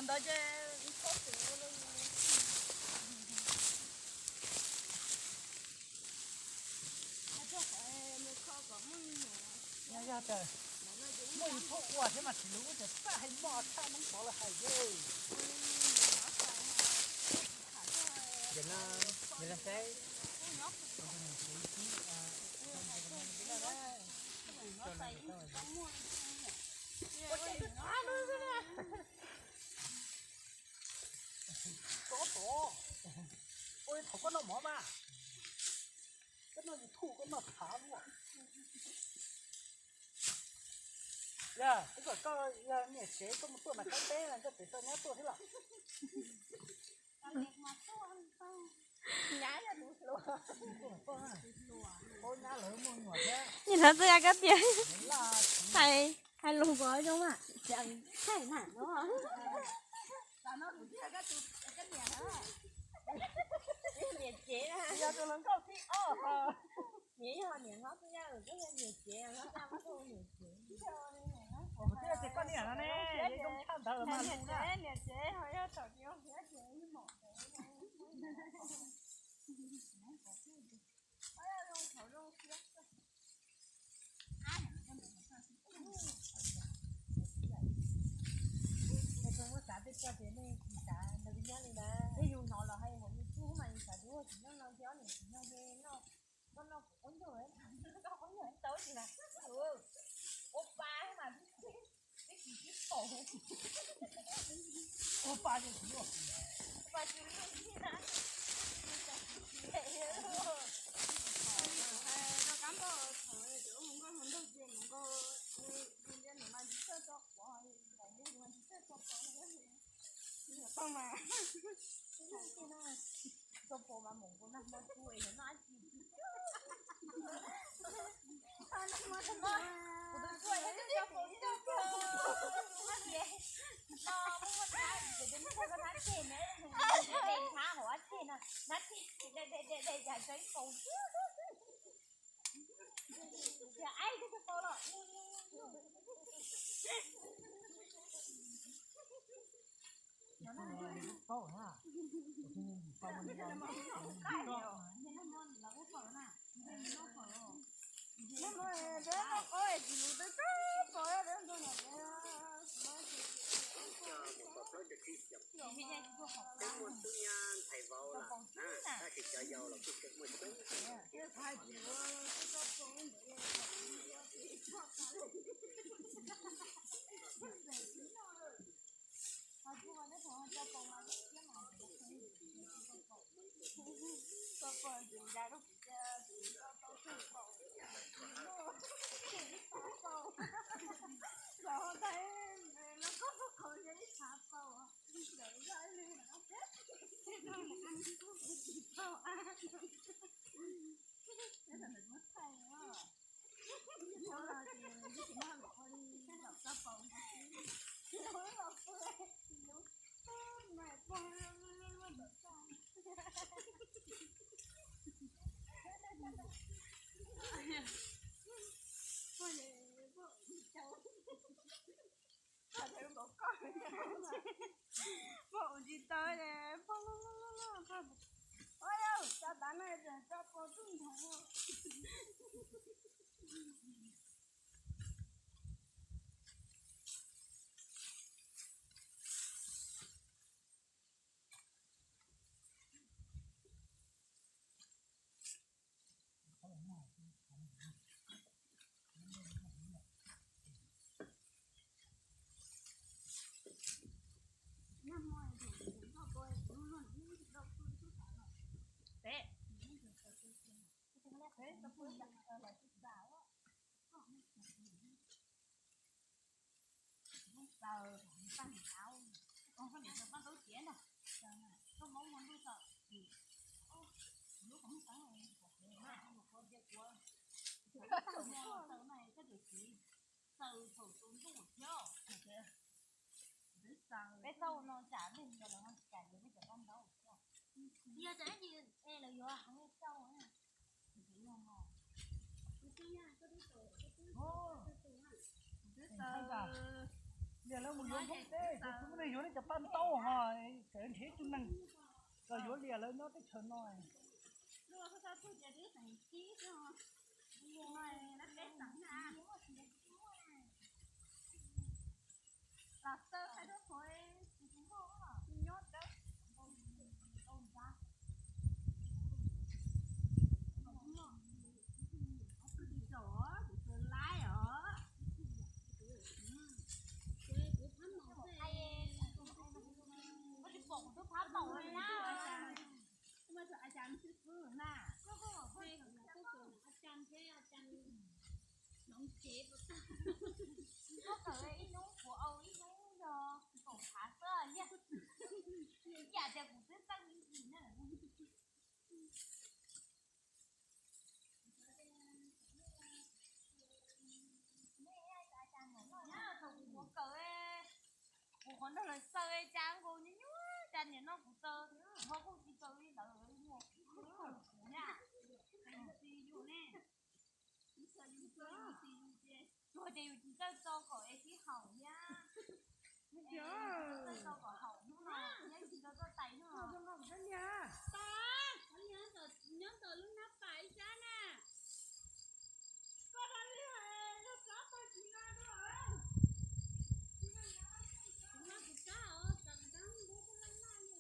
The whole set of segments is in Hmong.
Ntawd ces yog tias muaj YouTube ua thiab mas tsis lub ces txawj hais moj tshaj Hmoob Xov lawv hais ces. Tov tov, ua thaum koj noj mov mas, koj noj YouTube koj noj thav luaj. Yog, twb kom koj yog niam tsev koj mus tuaj mas koj teb mas koj tsev txawj nyab tuaj thiab los. Nyab lawv muaj nyuam thiab. Nim no txawj ya kab tias hais, hais lus ko zoo mas thaij na no. Niam tsev, niam yog niam hlob xwb, yog niam hlob xwb yog niam tsev hlob yog niam tsev. Kuv twb tias koj niam no ne, zoo tshaj ntawd mas niam tsev, niam tsev ho yog thaum niam Muab xav tej txoj tias nej tsis xav ntawd li nyob li na. Yus hnov los hais hauv YouTube mas yus xav tias ua tsis nyob no ces ob niam tsis nyob ces noj, koj noj kuv qub ntuj, koj qub ntuj tau tsis na. Ua pa mas, ua pa ces tsis ua, ua pa tsis ua na. Rau kab npauj thaum cov mus nkauj mus nraug ces mus nkauj, mus ntsia nws mas tsis txawj tso quav, nws mas tsis txawj tso quav. Tau mas, tso quav mas mus nkaus nag hmo tu es yog noj dab tsi. Kuv tus txuj yog tso quav, tso quav, no muaj muaj hnab, ces tus txuj ko hnab tseg na, hnab hauv dab tseg no, hnab tseg de de de cas tso ib kaus. Yog aib koj tsis tau los. Pog ua tsis tau, pog loj loj loj loj. Ua yau, xav tas no tseem tso pos tub nthav. Peb txhob ua no tsam nej yuav los tsam yuav peb cov paj ntaub. Yog tsam ib ntsis es lawv yuav heev tau. Yog lawv mus yuav Hmoob teb, Yuav nej cov paj ntaub ho, tseem nrhiav ib tug neeg los yuav liam lawv nyob teb chaws no. Koj kawm ib hnub kuv au ib hnub yog kaum phav xwb, ib yam tias kuv twb txawj li yim na. Thaum kuv kawm, kuv qhov nrog lawv xaws cas nkaus nyuaj nyuaj cas niam no kuv txawj, ho kuj tsis txawj li lawv, kuv na, tsis yus ne. Tsuas tias yus tsis txawj tso kom es sib haum thiab. Txawj tso kom haum hnub no, thiab yus tsis txawj txoj tais hnub no. Nyob ntawm lub nab pam ib sab na. Koj dab li hais, yog rov tag kis no dua. Kuv kab os, tam tam npua laj laj li.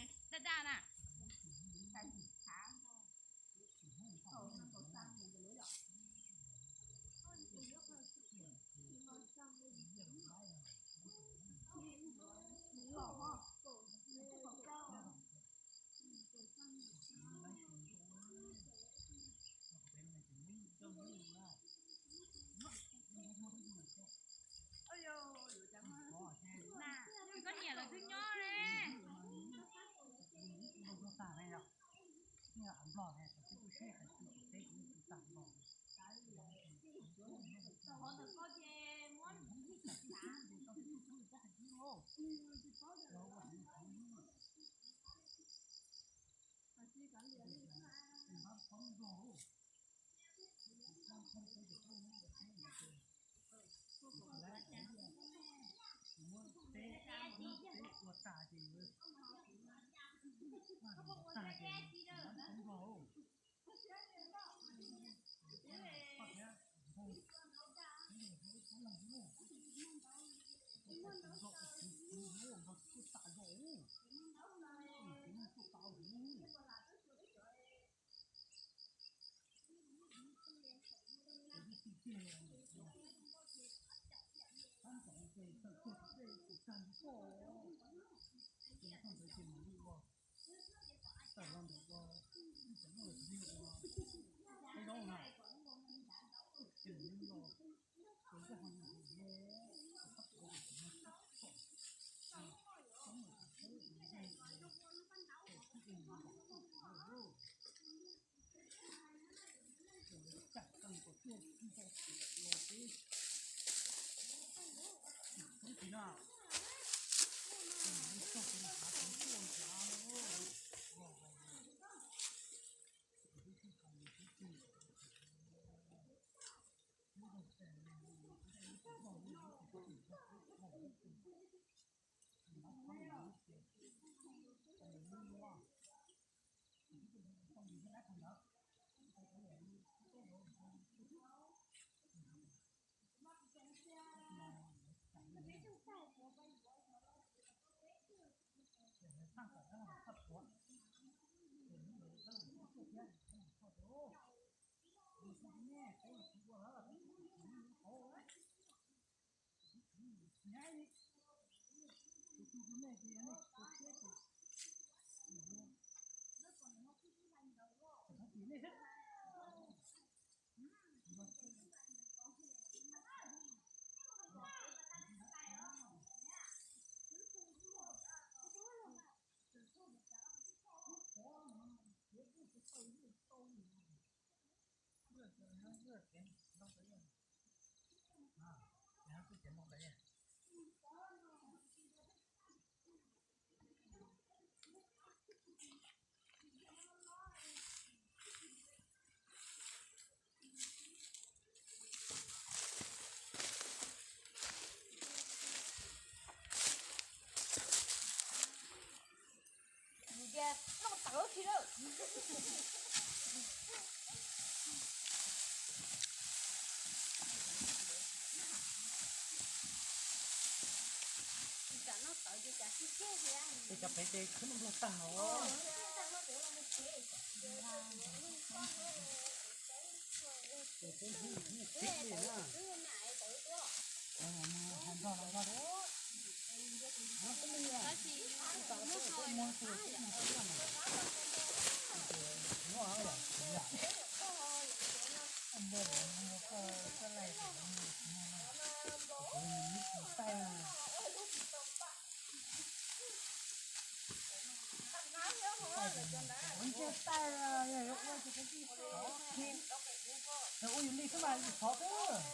Cov daj daj na. Koj niam lawv twb nyob ne. Yus tias noj tawv si lawm. Cov pem ces khwb nplooj tag os. Ua ntsia tais yog yuav ua ces kuv tij xov, yog ua yus li xwb mas yus xov xwb.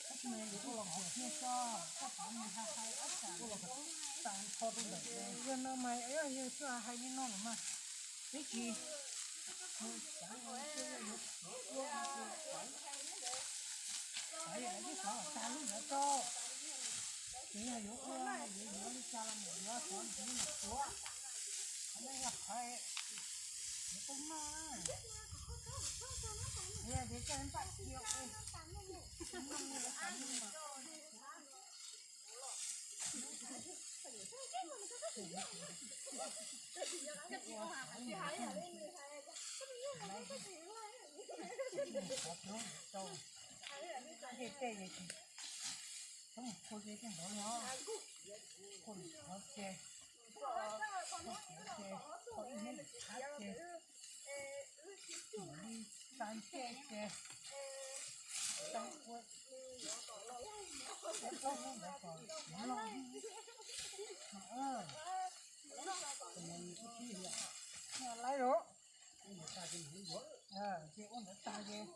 Tab sis mas yus ua los qhov qhia tso, koj xav mus hais hais ob tsam ua los tas kho rau ntawm yog no mas yog yus tsuas hais li no lawm mas ib tsis xav ua, xav yam twb xav los tag lub ntawd rau. Ces yog yuav ua yuav yuav li cas los mus yuav xov ntxiv mus tuav, qhov no yog qhov yuav tau noj na. Yog tias koj npaj cia ua, noj li lawv xav li mas. Qhov tub rau tej tej ces txhob mus phua ze tej ntawd li os. Phua lwm qhov ces, phua lwm qhov ces, phua ib hnub lwm qhab ces, li tsa ncej ces, tsa ua, plaub hnub ntawd kom noj. Laib lawm. Ces ua ntawd tag ces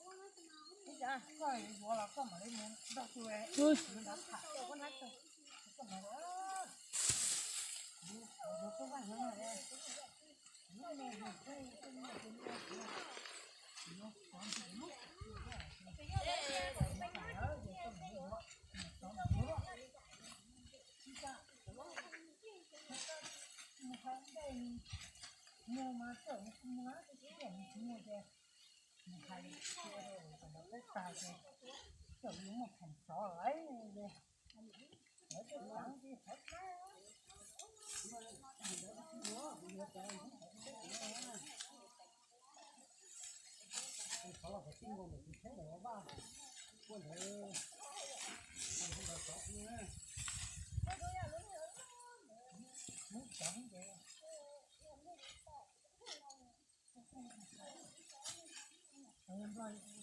ib cas koj yuav los koj mam li mus nrog tus tus ntawd tham rau koj na, koj mus, kuv yuav koj vaj yuav no, mus hais ntej, mus mas txawm mus muag, tsis txawm mus tsis muag ces mus hais cia rau kom nws pub tag ces txawm yuav muaj khoom sov lawm ces lawv tej tsav ces qhov qhov los qhov txij nkaus ntawm tus tsheb ntawm vaj, ua ntawd, ntawd sov, hnub sov ces nplog